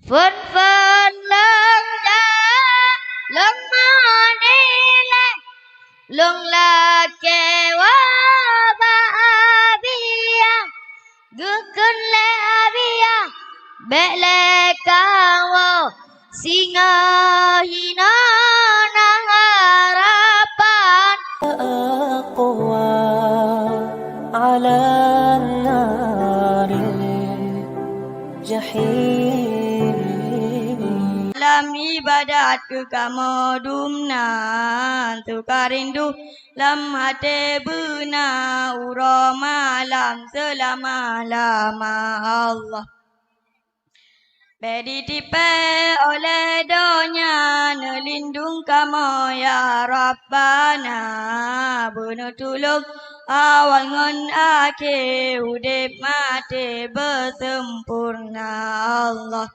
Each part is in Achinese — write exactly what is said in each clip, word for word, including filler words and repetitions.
Phôn-phôn lôn jak, lôn meudilée, lôn lakée woe bak Abiya. Geukheun lé Abiya, bék lé kawoe, singoh hinoe na harapan. أقوى على النار الجحيم. Lam iébadat keu kamoe dumnan teuka rindu, lam até beuna uroe malam seulama-lama Allah. Bék jitipée olée donya, neulindong kamoe ya Rabbana, beuneutulông awai ngon akhé, udeb maté beuseumpurna Allah.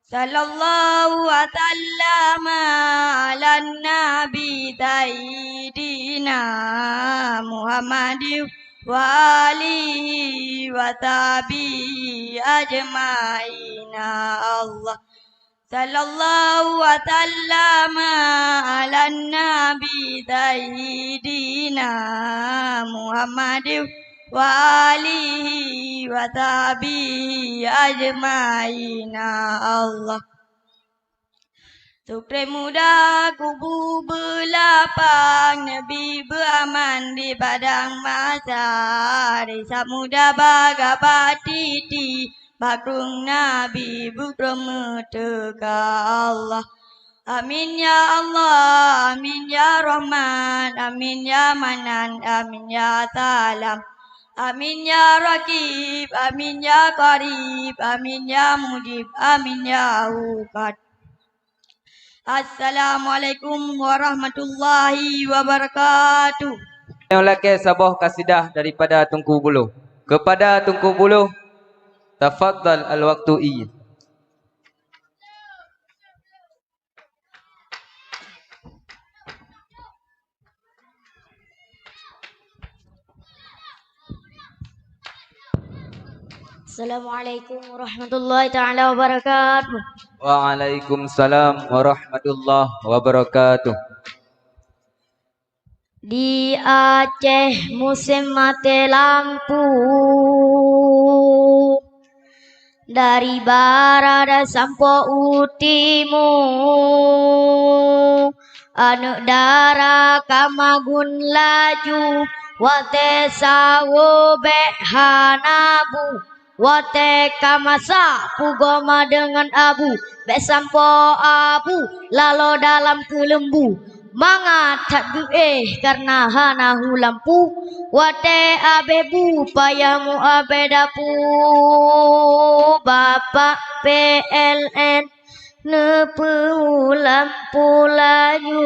Sallallahu wa sallama ala nabi sayyidina Muhammadin wa alihi wa sahbihi ajmaina Allah. Sallallahu wa sallama ala nabi sayyidina Muhammadin wa alihi wa sahbihi ajmaina Allah. Sukre muda kubu beulapang, Nabi beuaman di padang mahsyar. Isab muda bagah bak titi, bak krueng Nabi beutroh meuteuka Allah. Amin ya Allah, amin ya Rahman, amin ya Manan, amin ya Salam. Amin ya Raqib, amin ya Qarib, amin ya Mujib, amin ya Wahhab. Assalamualaikum warahmatullahi wabarakatuh. Nyoe lakée saboh kasidah daripada Teungku Buloh. Kepada Teungku Buloh, tafadhal al-waqtu iyy. Assalamualaikum warahmatullahi taala wabarakatuh. Waalaikumsalam warahmatullahi wabarakatuh. Di Aceh musém maté lampu, dari barat sampoe u timu. Aneuk dara ka magun laju, watée sawoe bék hana bu. Watée ka masak, pugoe ma deungon abu, bék sampoe abu laloe dalam keuleumbu. Mangat that geuéh kareuna hana hu lampu, watée abéh bu payah mu abéh dapu. Bapak P L N neupeuhu lampu laju,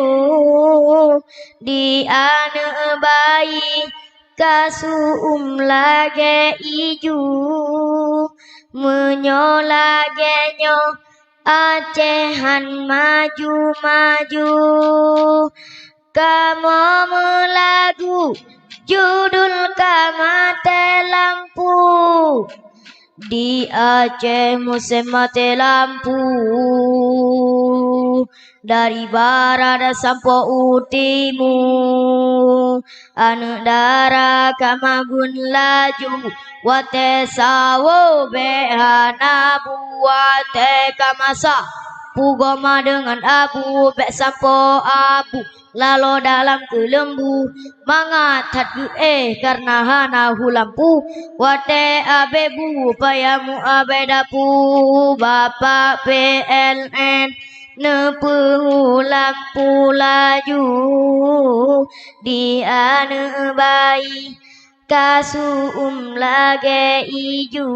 di aneuk bayi ka su-uem lagée iju. Meunyoe lagée nyoe Aceh han maju-maju, kamoe meulagu judul ka maté lampu. Di Aceh musém maté lampu, dari barat sampoe u timu. Aneuk dara ka magun laju, watée sawoe bék hana bu. Watée ka masak, pugoe ma deungon abu, bék sampoe abu laloe dalam keuleumbu. Mangat that geuéh kareuna hana hu lampu, watée abéh bu payah mu abéh dapu. Bapak P L N neupeuhu lampu laju, di aneuk bayi ka su-uem lagée iju.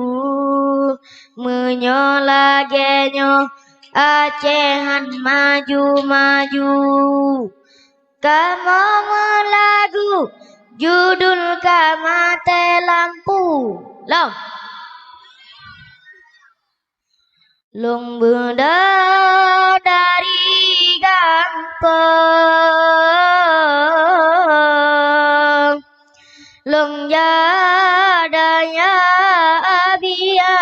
Meunyoe lagée nyoe Aceh han maju-maju, kamoe meulagu judul ka maté lampu. Lom. Lôn beudôh dari gampông, lôn jak daya Abiya.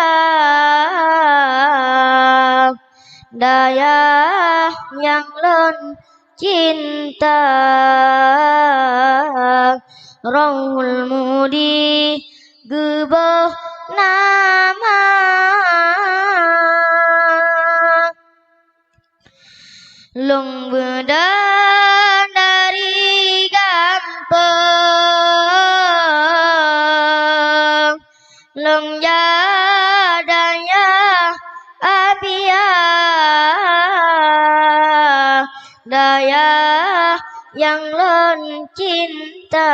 dayah nyang lôn cinta, Rohul Mudi geuboh nama. Lôn beudôh dari gampông, lôn jak dayah Abia, dayah nyang lôn cinta.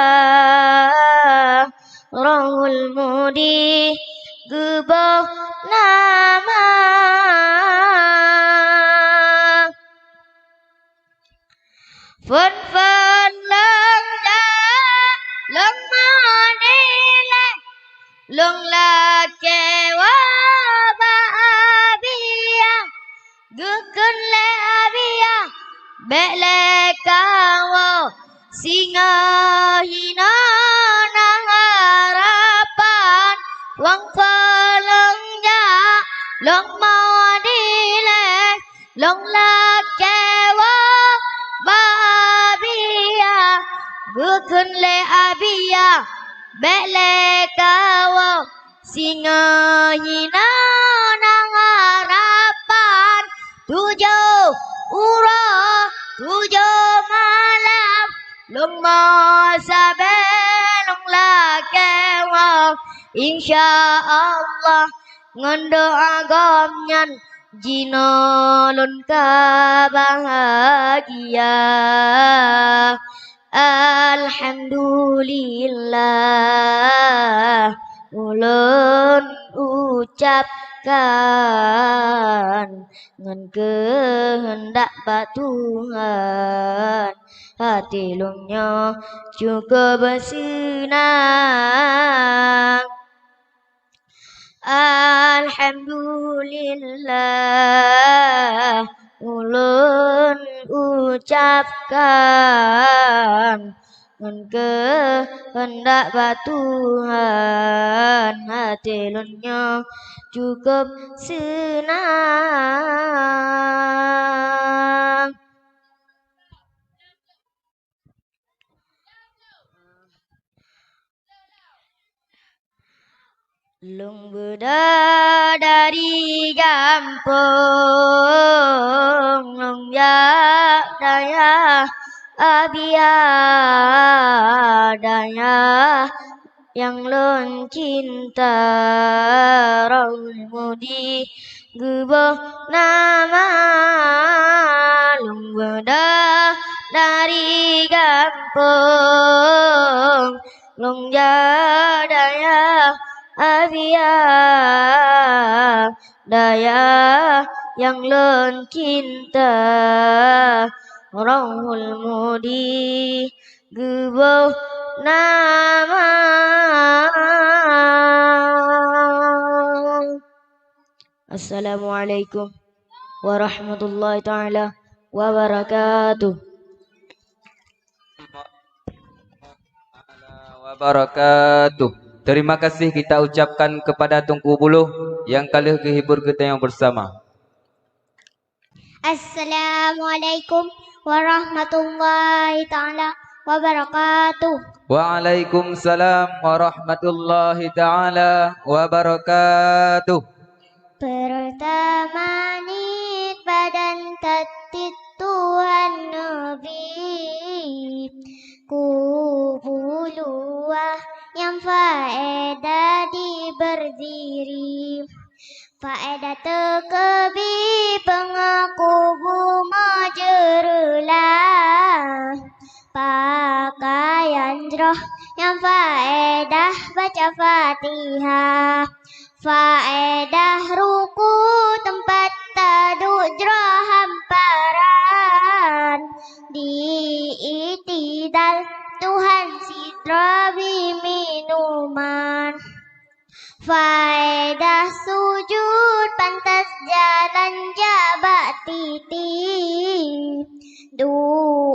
Rohul Mudi geuboh nama. Phôn-phôn lôn jak, lôn mudi lé, lôn lakée woe bak Abia. Geukheun lé Abia, bék lé kawoe, singoh hinoe na harapan. Wang phôn lôn jak, lôn mudi lé, lôn lakée woe bak Abia. Geukheun lé Abia, bék lé kawoe, singoh hinoe na harapan. Tujoh uroe, tujoh malam, lôn meusabe, lôn lakée woe. Insya Allah, ngon doa gobnyan, jinoe lôn ka bahagia. Alhamdulillah, ulôn ucapkan ngon keuheundak bak Tuhan, até lôn nyoe cukup seunang. Alhamdulillah, ulôn ucapkan ngon keuheundak bak Tuhan, até lôn nyoe cukup seunang. Lôn beudôh dari gampông, lôn jak dayah Abia, dayah nyang lôn cinta. Rohul Mudi geuboh nama. Lôn beudôh dari gampông, lôn jak dayah Abia, dayah nyang lôn cinta. Rohul Mudi geuboh nama. Assalamualaikum warahmatullahi taala wabarakatuh. Wabarakatuh. Terima kasih kita ucapkan kepada Teungku Buloh nyang ka lheueh geuhibur geutanyoe bersama. Assalamualaikum warahmatullahi taala wabarakatuh. Waalaikumsalam warahmatullahi taala wabarakatuh. Pertama niet badan tatit Tuhan Nabi, kubuluwah nyang faedah di berdiri. Faedah teukeubi peungaku bumoe jeureulah. Pakaian jroh nyang faedah baca Fatihah. Faedah ruku teumpat taduek jroh hamparan. Di itidal Tuhan sidroe bri minuman. Faedah sujud pantas jalan jak bak titi. Du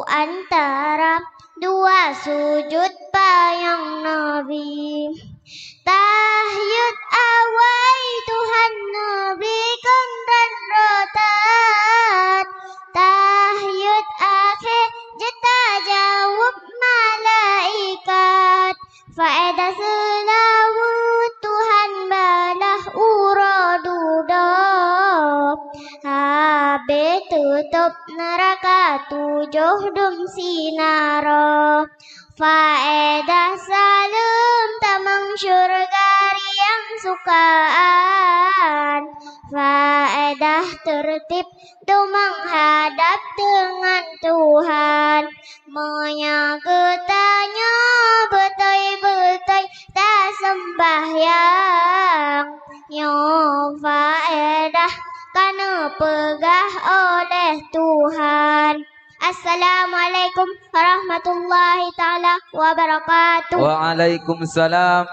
antara dua sujud payong Nabi. Tahyut awai Tuhan Nabi kon dan rota. Habéh teutôb neuraka tujoh dum sinarô. Faédah saleuem tamong syeuruga nyang sukaan. Faédah teurtib teumeuhadab deungon Tuhan. Meunyoe geutanyoe beutôi-beutôi taseumbahyang, nyoe faédah ka neupeugah oleh Tuhan. Assalamualaikum warahmatullahi taala wabarakatuh. Waalaikumsalam.